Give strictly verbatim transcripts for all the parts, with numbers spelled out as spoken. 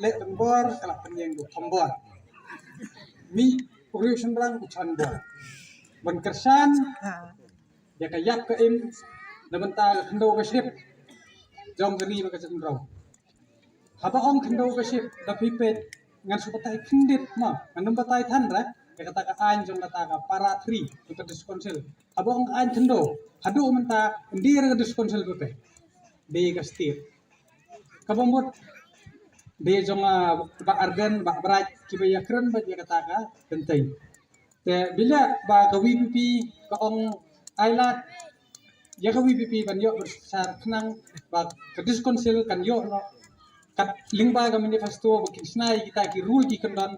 Leh tang bor ka la pynïeng da u thombor. Mih u riew shynrang u chan bor. Ban kyrshan ïa ka ïap ka im na bynta ka khyndew ka ship jong ka ri bad ka jaitbynriew. Haba ong khyndew ka ship, da phi peit, ngan shu batai khyndiat ma, ngan ym batai than re ïa kata ka aiñ jong kata ka para three jong ka District Council. Haba ong ka aiñ khyndew, haduh mynta ym dei re ka District Council phi peit, dei ka state. Kaba mut dei jong, ah, Bah Ardent, Bah Bright, kiba ïakren bad ïa kata ka kynthei. Te bileh ba ka VPP ka ong, ai lad ïa ka VPP ban ïoh bynrap khnang ba ka District Council kan ïoh noh kat lyngba ka manifesto ba kin shna ïa kita ki rule ki kyndon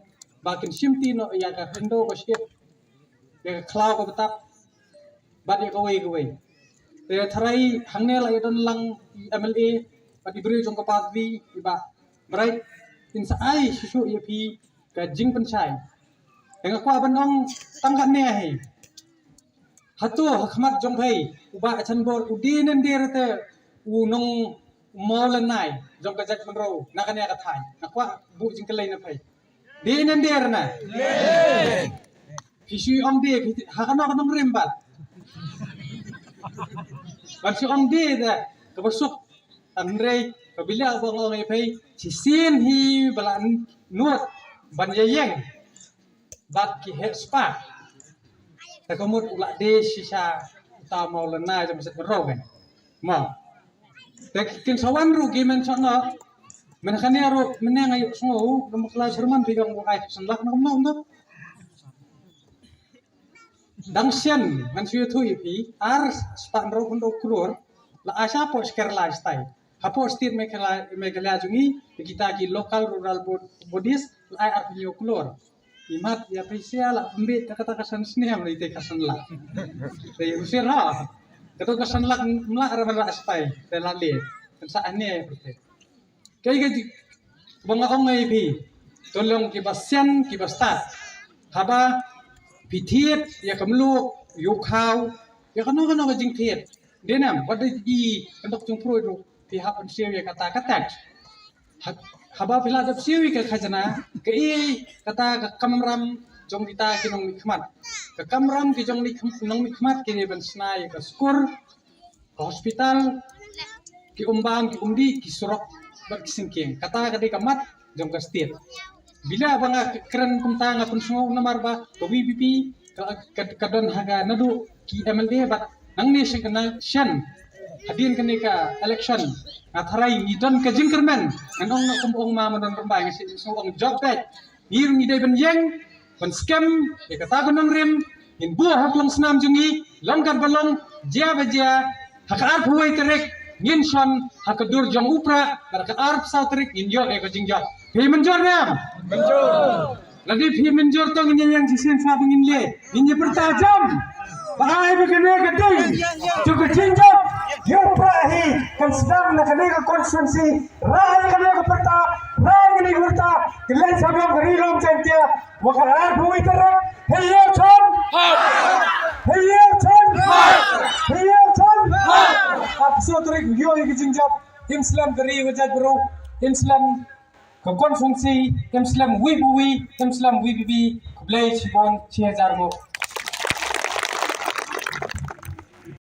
ba kin shimti noh ïa ka khyndew ka ship, ïa ka khlaw ka btap, bad ïa kawei kawei. Te tharai hangne la ïadon lang i MLA bad i briew jong ka party, i Bah Bright, in sa ai shuh shuh ïa phi ka jingpynshai. Te nga kwah ban ong tang katne hi. Hato ha khmat jong phi u Bah Achanbor u dei ne ym dei re te u nong, u mawlynnai jong ka jaitbynriew na kane ka thaiñ? Nga kwah buh jingkylli na phi. Dei ne ym dei re na? Phi shu ong dei, phi ha kano kano rim bad ban shu ong dei da kaba suk. Hynrei ka bileh ba nga ong ïa phi, shisien hi ba la nud ban ïa ïeng bad ki heh spah. Te ka mut u la dei shisha uta u mawlynnai jong ka jaitbynriew kan. Mo. Te kin sa wan ruh ki men sa noh. Men kane ruh, men nga ïohsngew, ka mukla Sherman phi ong u ai khatsan lak, na kumno kumno. Dang shen ngan shu ïathuh ïa phi, ar spah hynriew hynriew klur la ai sha hapoh Kerala stai. Hapoh state Meghalaya, Meghalaya jong ngi, kita ki local rural bod-, bodies la ai arphew hynñiew klur. Imat ïa phi sha la pynbit da kata ka san snem, la ite ka san lak. Te u sir ha. Kata ka san lak mla ra ban ra stai, te la le. Kan sa ane phi. Kaei ka jing, ba nga ong ïa phi, to long kiba sian kiba stad. Haba phi thied ïa ka mluh, ïa u khaw, ïa kano kano ka jingthied, dei ne em, wat dei i kyndok jingpyrshah ruh phi hap ban siew ïa kata ka tax. Ha-, haba phi la dep siew ïa ka khajna, kaei kata ka kamram jong kita ki nongmihkhmat? Ka kamram ki jong ni kham-, nongmihkhmat ki dei ban shna ïa ka skur, ka hospital, ki umbam, ki umdih, ki surok bad ki syngkien. Kata ka dei ka mat jong ka state. Bileh ba nga kren kumta nga pynsngew namar ba ka VPP ka, ka, ka don ha ka naduh ki MLA bad nangne shen ka na shen hadien kane ka election. Nga tharai ngi don ka jingkyrmen. Ngan ong nga kum ong ma ma don rymbai, nga shu ong jop bad ngi ruh ngi dei ban ïeng ban skhem ïa kata ka nongrim. Ngin buh ha ka long snam jong ngi, long kat ba long, jia ba jia, ha ka arphew wei tarik ngin shon ha ka dur jong u Prah, bad ha ka arphew saw tarik ngin ïoh ïa ka jingjop. Phi mynjur ne em? Mynjur. Lada phi mynjur to ngin ïeng shisien sa ba ngin leh, ngin ïa pyrta jam. Ba ai ba kane ka ding jong ka jingjop ïa u Prah hi kan sdang na kane ka constituency. Rai kane ka pyrta, rai kane ka pyrta. Kylliang sha ka ri Rom Jaintia, wa ka arphew wei tarik, hei ïa u Chan. Hei ïa u Chan. Hei ïa u Chan. Arphew saw tarik ïoh ïa ka jingjop. Im slem ka ri ka jaitbynriew, im slem ka constituency, im slem wi bu wi, im slem wi bu wi. Khublei shibun, shi hajar nguh.